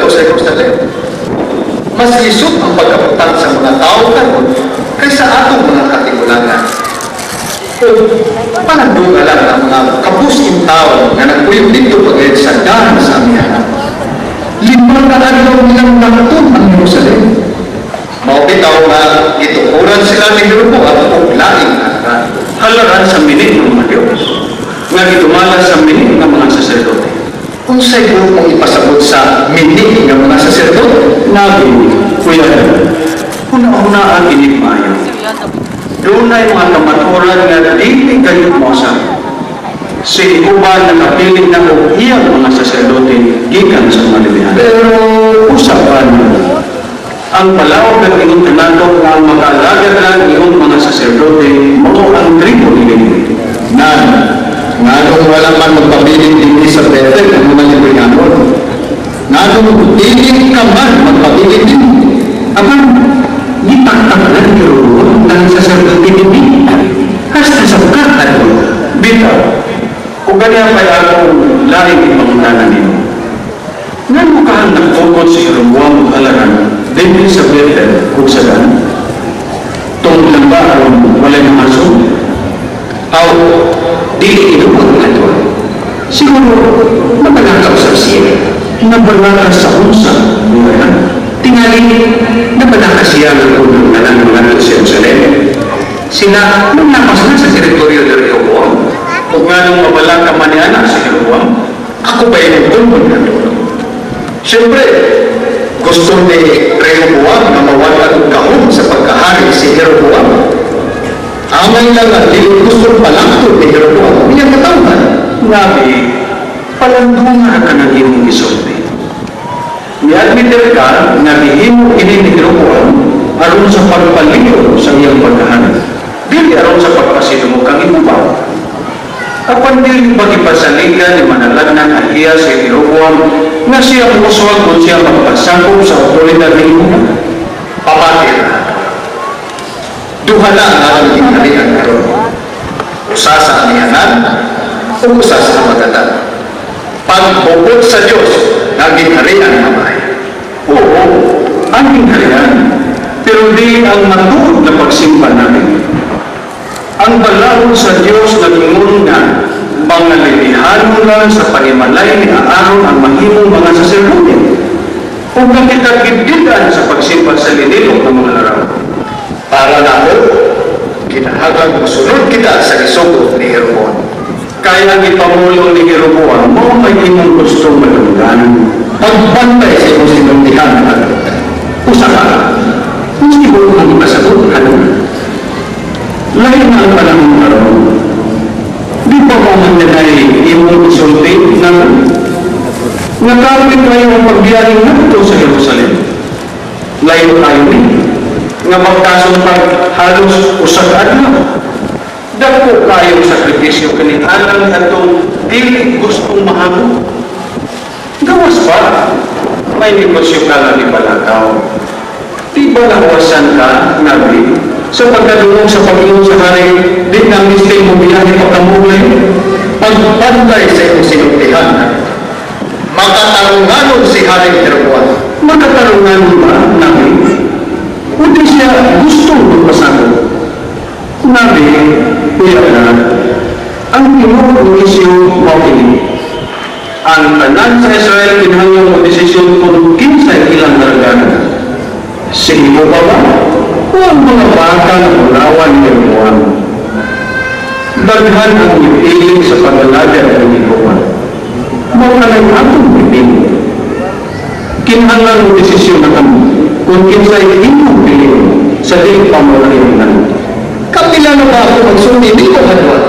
ngadto sa Jerusalem. Mas lisod ang pagkabutang sa mga tao karon kaysa atong mga katigulangan. O panandunga lang ang mga kabus intawon nga nagpuyong didto pagayon sa Dan sa amihanan. 5 ka adlaw nilang lakton ang Jerusalem. Mao bitaw nga gitukuran sila ni Jeroboam og laing halaran. Halaran sa mini ng mga Diyos nga gidumala sa mini ng mga saserdote. Unsay buot mong ipasabot sa mini nga mga saserdote? Nabi, kuya, huna-hunaa inig maayo. Dunay mga kamatuoran nga dili gayud mosa. Si Jehova nakapili na og iyang mga saserdote gikan sa mga Lewihanon. Pero Usapan, ang balaod nag-ingon kanato nga ang mag-alagad lang iyong mga saserdote mao ang tribo ni Levi. Nan, nganong wala man magpabilin dinhi sa Bethel ang mga Lewihanon? Nganong dili ka man magpabilin dinhi? Apan, gitaktak na ni Jeroboam ng saserdote ni hasta sa kakadto. Bitaw, kung ganiya pa'y akong laing ipangutana nimo. Ngano kahang nagtukod si Jeroboam og halaran dinhi sa Bethel ug sa Dan? Tungod lang ba aron walay mahasong? Aw, dili tinuod, Anton. Siguro, mabalaka usab siya. Nabalaka sa unsa, buwan? Tingali, nabalaka siya nga kung ang tanan ng sa Jerusalem, sila nanglapas na sa teritoryo ni Rehoboam. Ug nganong mabalaka man niana si Jeroboam? Ako ba yung tungkol na to? Siyempre, gusto ni Rehoboam na mawala og gahom sa pagkahari si Jeroboam. Angay lang nga dili gusto palangtod ni Jeroboam ang iyang katawhan. Nabi, palandunga ka ng imong gisulti. Niadmitir ka nga gihimo kini ni Jeroboam aron sa pagpaliw sa iyang pagkahari. Dili aron sa pagpasidungog kang Jehova. Apan dili ba gipasaligan ni manalagnan Ahia si Jeroboam nga siya mouswag kung siya magpasakop sa otoridad ni Jehova? Pamati ra. Duha na ang atong gingharian karon. Usa sa amihanan ug usa sa habagatan. Pagbukod sa Dios nga gingharian nga. Oo, ang gingharian. Pero di ang matuod na pagsimba natin. Ang balaod sa Dios nag-ingon nga mga Lewihano lang sa panimalay ni Aaron ang mahimong mga saserdote. Ug nga kita gibdidan sa pagsimba sa linilok ng mga larawan. Para nako, kinahanglan mosunod kita sa gisugot ni Jeroboam. Kaya ang ipamulong ni Jeroboam mao may imong gustong madunggan. Pagbantay sa imong sinultihan. Usa ka, unsay buot mong ipasabot, Hanon? Lain na ang panahon karon. Di pa ba man ay imong isulti na nga kapit kayo ang pagbiyahe ngadto sa Jerusalem? Layo kayo ni nga magkason pag halos 1 ka adlaw. Dako kayong sakripisyo kini alang atong dili gustong mahamo. Gawas pa, may negosyo ka lang ni Balakaw. Di ba nahuwasan ka, Nabi, sa pagkadungog sa pag-ingon sa hari, di na misti mo biyahe pa kamulay? Pagbantay sa imong sinultihan. Makatarunganon si Haring Jeroboam. Makatarungan ba, Nabi? O di siya gusto magpasakop? Nabi, kuya na, ang tinuod ng isyu mao kini. Ang tanan sa Israel kinahanglan mo desisyon kung kinsay ilang daraganan. Si Jehova ba? O ang mga baka na bulawan ni Jeroboam? Daghan ang ipili sa pag-alagad ng Jehova. Mao na lang atong pipili. Kinahanglan mo desisyon na kamo kung kinsay imong pilion sa dili pa mo nan. Kapila na ba ako magsulti nimo, Hanwan?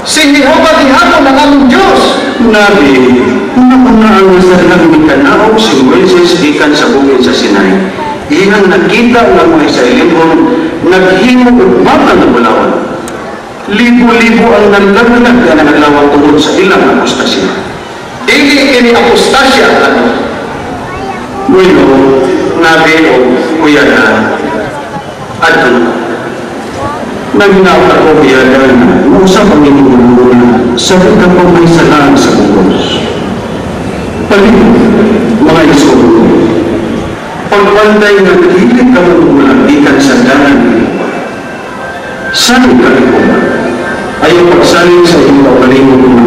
Si Jehova gihapon ang among Diyos. Nabi, una-una ang nasadlang mikanaog si Moises gikan sa bukid sa Sinai. Iyang nakita nga mga Israelinhon naghimo og baka nga bulawan. Libo-libo ang nanlaglag nga adlaw tungod sa ilang apostasya. Dili kini apostasya, ano? Bueno, Nabi o kuya na, adto na. Naghinaot ako, kuya na, mausap ang inyong muna sa ka pa may salaan sa bugos. Palit, mga isko. Pagbantay nga dili ka mo gikan sa dalan ni Jehova. Salig ka ni Jehova. Ayaw pagsalig sa iyong kaugalingon.